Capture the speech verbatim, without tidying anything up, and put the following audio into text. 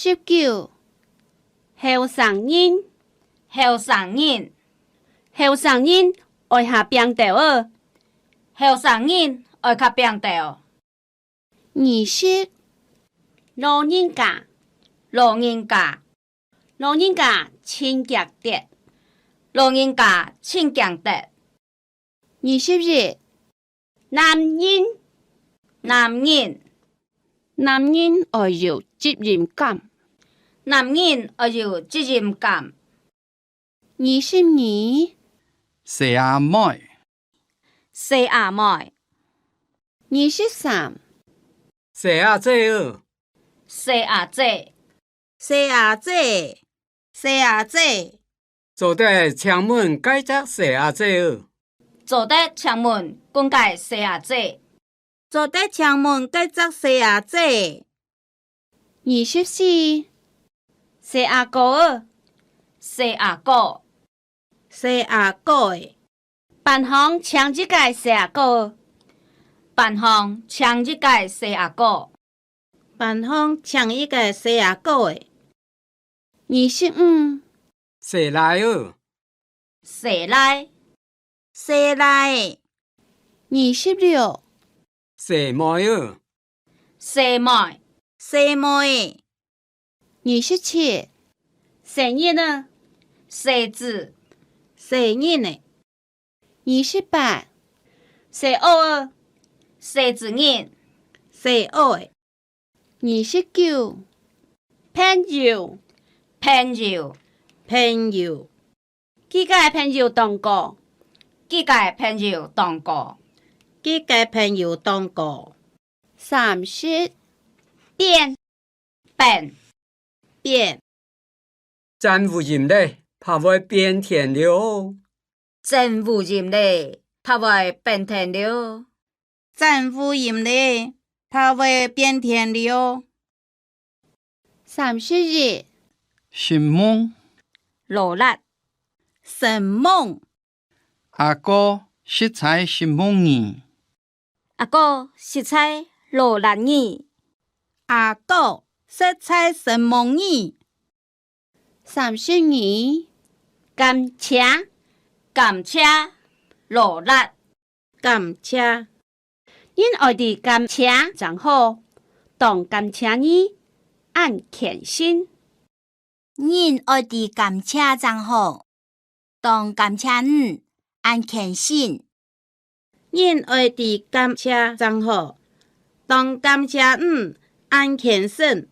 十九，後生人。後生人。後生人愛較拚兜仔。後生人愛較拚兜。二十，老人家。老人家。老人家盡遽得。老人家盡遽得。 二十一，男人。男人。男人愛有責任感。男人愛有責任感。二十二，細阿妹。細阿妹。二十三，細阿姊仔。細阿姊。 細阿姊，細阿姊。做得請問該隻細阿姊仔？做得請問該隻細阿姊？做得請問該隻細阿姊？二十四，細阿哥仔。細阿哥。細阿哥仔。 班項請一個細阿哥。班項請一個細阿哥。班項請一個細阿哥仔。二十五，細倈仔。細倈。細倈仔。二十六，細妹仔。 細妹。細妹。二十七，細人仔。細子。細人仔。二十八，細孲仔。細子人。細孲仔。二十九，朋友。朋友。朋友。 幾個朋友當高。幾個朋友當高。幾個朋友當高。三十，變。變。變。真烏陰咧，怕會變天了。真烏陰咧，怕會變天了。真烏陰咧，怕會變天了。 三十一，承蒙。勞力。承蒙。阿哥，實在承蒙你。阿哥，實在勞力你。阿哥，實在承蒙你。 三十二，感謝。感謝，勞力。感謝。人愛知感謝正好，當感謝你，恁虔誠。人愛知感謝正好，當感謝你，恁虔誠。 人愛知感謝正好，當感謝你恁虔誠。